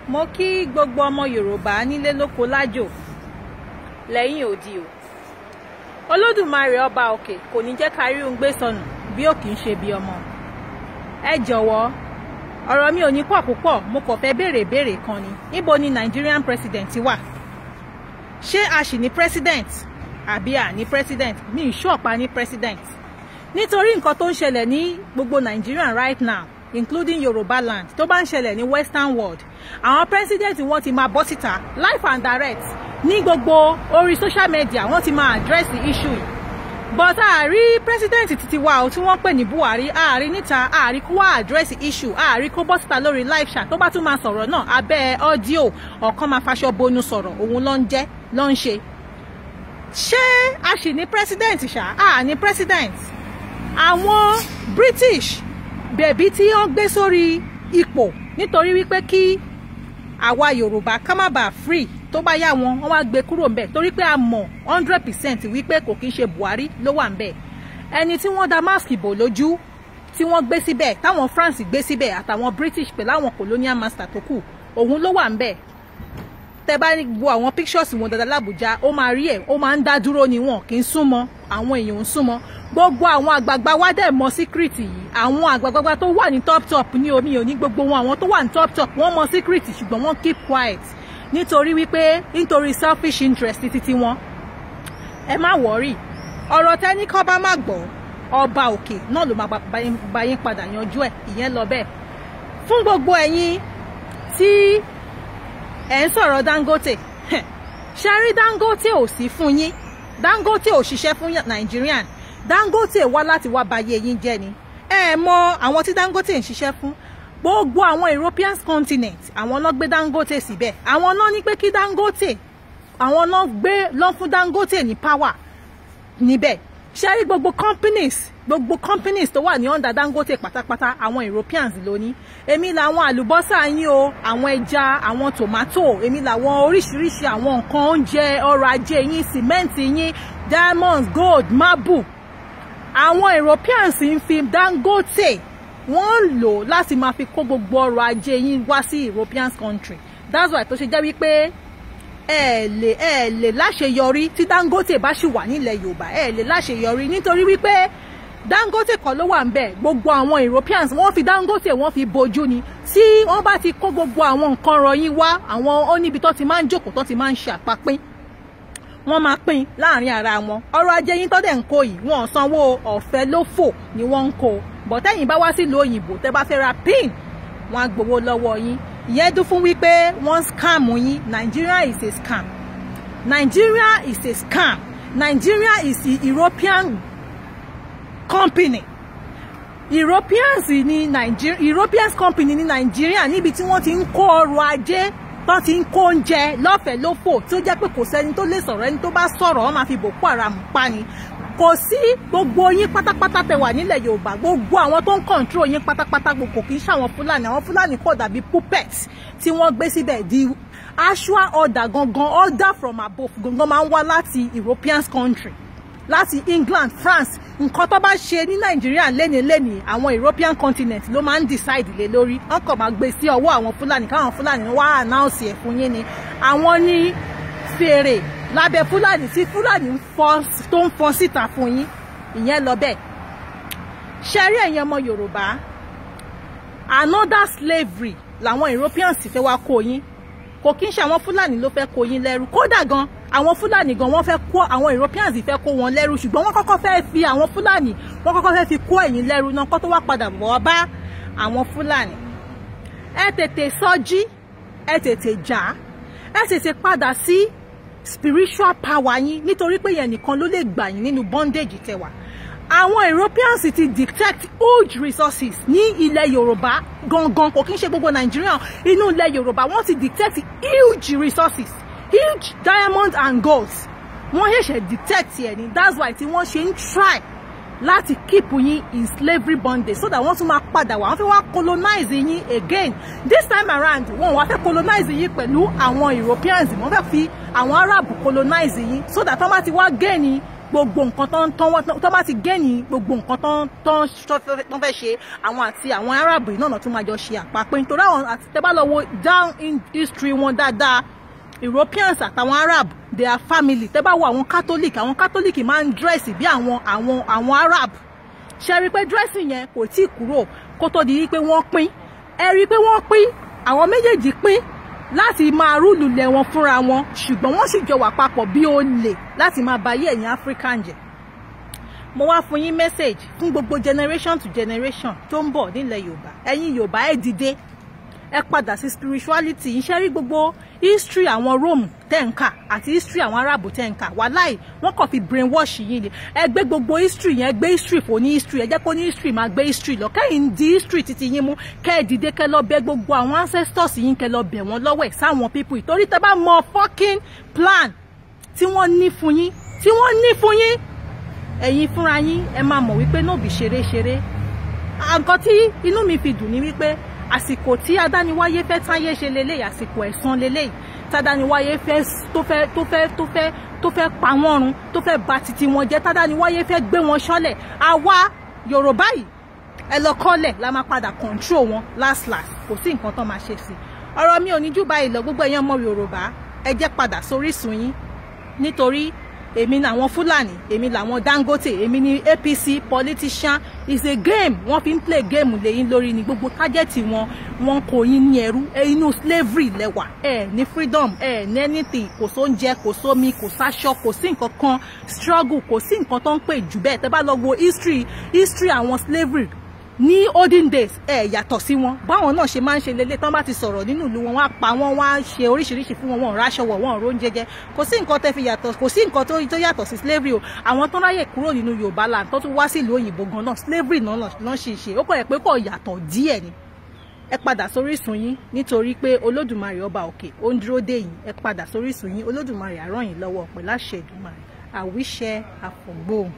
Mo kí gbogbo ọmọ Yorùbá nílé lóko lájò lẹ́yìn odi o. Olódùmarè ọba òkè kò ní jẹ́ ká rí ohun gbé sọnù bí ó kì í ṣe bí ọmọ. Ẹ jọ̀wọ́, ọ̀rọ̀ mi ò ní pọ̀ púpọ̀, mo kàn fẹ́ béèrè béèrè kan ni. Níbo ni Nigerian president wà? Ṣé a ṣì ní president àbí a ní president? Mi ì ṣọ́ọ̀pá ní president. Nítorí nǹkan tó ń ṣẹlẹ̀ ní gbogbo Nigerian right now, including Yoruba land, tó bá ń ṣẹlẹ̀ ní western world, àwọn president wọn ti máa bọ́ síta live and direct ní gbogbo orí social media, wọ́n ti máa address the issue yìí. But àárí president títí wa ò tí wọ́n pè ní Buhari, àárí níta, àárí kó wá address issue, àárí kó bọ́ síta lórí live chat. Tó bá tún máa sọ̀rọ̀ náà, abẹ́ audio ọ̀kan máa faṣọ bonu sọ̀rọ̀, òun ló ń jẹ́ ló ń ṣe. Ṣé a sì ní president ṣá? A ní president. Àwọn British bẹ̀bí tí wọ́n gbé sórí ipò nítorí wípé kí àwa Yorùbá ká má bàa free, tó bá yá wọn, wọ́n wá gbé kúrò ńbẹ̀, torí pé a mọ̀ 100% wípé kò kí ń ṣe Buhari ló wà ńbẹ̀. Ẹni tí wọ́n da mask bò lójú tí wọ́n gbé síbẹ̀, táwọn France gbé síbẹ̀ àtàwọn British pẹ̀lú àwọn colonial master tó kù, òun ló wà ńbẹ̀. Tẹ bá wo àwọn pictures wọn dáadáa l'Àbújá, ó máa rí ẹ̀, ó máa ń dá dúró ni, wọn kì í súnmọ́ àwọn èèyàn, ń súnmọ́. Gbogbo àwọn àgbààgbà wa dẹ̀ mọ̀ secret yìí. Àwọn àgbààgbà tó wà ní top top ní omi ò ní gbogbo wọn, àwọn tó wà ní top top, wọ́n mọ̀ secret, ṣùgbọ́n wọ́n keep quiet nítorí wípé nítorí selfish interest títí wọn. Ẹ má worry, ọ̀rọ̀ tẹ́ni kọ́ bá má gbọ́, ọba òkè náà ló máa bá yín padà yanjú ẹ̀. Ìyẹn lọ bẹ́ẹ̀. Fún gbogbo ẹ̀yin tí ẹ̀ ń sọ̀rọ̀ Dangote, ṣe rí, Dangote ò sí fún yín. Dangote ò ṣiṣẹ́ fún Nigerian. Dangote wá láti wá bayé yín jẹ́ ni. Ẹ mọ àwọn tí Dangote ń ṣiṣẹ́ fún? Gbogbo àwọn European continent, àwọn náà gbé Dangote síbẹ̀. Àwọn náà ní pé kí Dangote, àwọn náà gbé lọ́n fún Dangote ní power níbẹ̀. Ṣe rí gbogbo companies tó wà ní under Dangote pátápátá, àwọn Europeans ló ní. Èmi làwọn àlùbọ́sà yín o, àwọn ẹja, àwọn tòmátò, èmi làwọn oríṣiríṣi àwọn nǹkan oúnjẹ, ọrọ̀ ajé yín, sìmẹ́ǹtì yín, diamonds, gold, marble. Àwọn Europeans ń fi Dangote, wọ́n ń lò láti máa fi kó gbogbo ọrọ̀ ajé yín wá sí European country. That's why tó ṣe jẹ́ wípé ẹ lè láṣeyọrí tí Dangote bá ṣì wà nílẹ̀ Yorùbá. Ẹ lè láṣeyọrí nítorí wípé Dangote kọ́ ló wà ń bẹ̀. Gbogbo àwọn Europeans, wọ́n fi Dangote, wọ́n fi bojú ni. Tí wọ́n bá ti kó gbogbo àwọn nǹkan rọyìn wá, àwọn ó níbi tó ti máa ń jókòó, tó ti máa ń ṣe àpapín, wọ́n máa pín láàrin ara wọn. Ọrọ̀ ajé yín tó dẹ̀ ń kó yìí, wọ́n sanwó, ọ̀fẹ́ ló fò ni wọ́n ń kó bọ̀. Tẹ́yìn bá wá sílùú òyìnbó, tẹ́ bá fẹ́ ra pin, wọ́n á gbowó lọ́wọ́ yín. Ìyẹn dún fún wípé wọ́n scam yín. Nigeria is a scam. Nigeria is a scam. Nigeria is a European company. Europeans ní Nigeria, Europeans company ní Nigeria, níbi tí wọ́n ti ń kó ọrọ̀ ajé, tó ti ń kó oúnjẹ lọ́fẹ̀ẹ́ lófò, tí ó jẹ́ pé kò sẹ́ni tó lè sọ̀rọ̀. Ẹni tó bá sọ̀rọ̀, wọ́n máa fi Boko Haram pa ni. Kò sí gbogbo yín pátápátá tẹ́ wà nílẹ̀ Yorùbá, gbogbo àwọn tó ń control yín pátápátá, gbogbo kì í ṣàwọn Fúlàní. Àwọn Fúlàní kò dàbí puppet tí wọ́n gbé síbẹ̀. The actual order gangan, order from above gangan, máa ń wá láti European country, láti England, France. Nǹkan tó bá ṣe ní Nàìjíríà léni léni, àwọn European continent ló máa ń decide lé lórí. Wọ́n kàn máa gbé sí ọwọ́ àwọn Fúlàní káwọn Fúlàní wá announce ẹ̀ fún yín ni. Àwọn ní fèrè lábẹ́ Fúlàní tí Fúlàní tó ń fọ́n síta fún yín. Ìyẹn lọ bẹ́ẹ̀. Ṣe rí, ẹ̀yin ọmọ Yorùbá, another slavery làwọn Europeans fẹ́ wá kó yín. Kò kí ń ṣe àwọn Fúlàní ló fẹ́ kó yín lẹ́rú. Kódà gan, àwọn Fúlàní gan, wọ́n fẹ́ kó àwọn Europeans fẹ́ kó wọn lẹ́rú, ṣùgbọ́n wọ́n kọ́kọ́ fẹ́ fi àwọn Fúlàní, wọ́n kọ́kọ́ fẹ́ fi kó ẹ̀yin lẹ́rú náà kó tó wá padà bọ̀ bá àwọn Fúlàní. Ẹ tètè sọjí, ẹ tètè jà, ẹ tètè padà sí spiritual power yín, nítorí pé yẹn nìkan ló lè gbà yín nínú bondage tẹwà. Àwọn Europeans ti detect huge resources ní ilẹ̀ Yorùbá gangan. Kò kí ń ṣe gbogbo Nàìjíríà, inú ilẹ̀ Yorùbá wọ́n ti detect huge resources, huge diamonds and golds. Wọ́n ṣẹ̀ṣẹ̀ detect ẹ̀ ní. That's why tí wọ́n ṣe ń try láti keep yín in slavery bondage, so that wọ́n tún máa padà wá, wọ́n fẹ́ wá colonize yín again. This time around, wọ́n wá fẹ́ colonize yín pẹ̀lú àwọn Europeans, wọ́n fẹ́ fi àwọn Arab colonize yín, so that wọ́n bá ti wá gain Gbogbo nǹkan tó bá ti gẹ́ni, gbogbo nǹkan tó ń fẹ́ ṣe, àwọn àti àwọn Arab náà tún máa jọ ṣe àpapọ̀. Nítorí àwọn àti tẹ́ bá lọ wo down in history wọn dáadáa, Europeans àtàwọn Arab, they are family. Tẹ́ bá wo àwọn Catholic, àwọn Catholic máa ń dress bí àwọn Arab. Ṣe rí pé dressing yẹn kò tí kúrò kó tó di pé wọ́n pín. Ẹ rí pé wọ́n pín, àwọn méjèèjì pín láti máa rúlù lẹ̀ wọn fúnra wọn, ṣùgbọ́n wọ́n sì jọ wà papọ̀ bí olè láti máa ba ayé ẹ̀yin African jẹ́. Mo wá fún yín message fún gbogbo generation to generation tó ń bọ̀ nílẹ̀ Yorùbá. Ẹ̀yin Yorùbá, ẹ dìde, ẹ padà sí spirituality. Iṣẹ́ rí gbogbo history àwọn Rome tẹ́ǹkà àti history àwọn Arab tẹ́ǹkà, wàláì wọ́n kàn fi brainwash yín ni. Ẹ gbé gbogbo history yẹn, gbé history fò ní history, ẹ jẹ́ kó ní history máa gbé history lọ. Kẹ́yìn di history títí yín mú, kẹ́ ẹ dìde, kẹ́ lọ bẹ̀ gbogbo àwọn ancestors yín, kẹ́ lọ bẹ̀ wọ́n lọ́wọ́ ẹ̀ sáwọn people. Ìtorí tẹ́ bá mọ fucking plan tí wọ́n ní fún yín, tí wọ́n ní fún yín, ẹ̀yin fúnra yín ẹ máa mọ̀ wípé náà bí ṣeré ṣeré. Nǹkan tí inú mi fi dùn ni wípé àsìkò tí Adániwáyé fẹ́ táyé ṣe leléyìí, àsìkò ẹ̀san leléyìí tádániwáyé fẹ́ tó fẹ́ tó fẹ́ tó fẹ́ tó fẹ́ pa wọ́n run, tó fẹ́ bà títí wọn jẹ́, tádániwáyé fẹ́ gbé wọn ṣọ́lẹ̀. Àwa Yorùbá yìí, ẹ lọ kọ́lẹ̀ la máa padà control wọn last last. Kò sí nǹkan tó máa ṣe sí. Ọ̀rọ̀ mi ò ní jù báyìí lọ. Gbogbo ẹ̀yin ọmọ Yorùbá, ẹ jẹ́ padà sórísun yín, nítorí èmi làwọn Fúlàní, èmi làwọn Dangote, èmi ni APC politician. Is a game, wọ́n fi ń play game lẹ́yìn lórí ni. Gbogbo target wọn, wọ́n kò yín ní ẹrú, inú slavery lẹ́wà. Ẹ ní freedom, ẹ ní anything. Kò sóúnjẹ, kò sómi, kò sáṣọ, kò sí nǹkan kan. Struggle, kò sí nǹkan tó ń pè jù bẹ́ẹ̀. Tẹ́ bá lọ wo history àwọn slavery ní olden days, ẹ yàtọ̀ sí wọn. Báwọn náà ṣe máa ń ṣe lélẹ̀, tán bá ti sọ̀rọ̀ nínú ìlú wọn, wọ́n á pa wọ́n, wọ́n á ṣe oríṣiríṣi fún wọn, wọn ò ráṣọ wọ̀, wọn ò róúnjẹ jẹ. Kò sí nǹkan tẹ́ fi yàtọ̀, kò sí nǹkan tó yàtọ̀ sí slavery o. Àwọn tó ráyè kúrò nínú Yorùbá land tó tún wá sí ìlú òyìnbó gan náà, slavery náà lọ́n ṣe ṣe. Ó kọ̀ ẹ̀ pé kò yàtọ̀ díẹ̀ ni. Ẹ padà sórísun yín, nítorí pé Olódùmarè ọba òkè ó ń dúró dè yín. Ẹ padà sórísun yín, Olódùmarè á ràn yín lọ́wọ́ pẹ̀lú àṣẹ Èdùmàrè. Àwíṣẹ àfọ̀gbóhùn.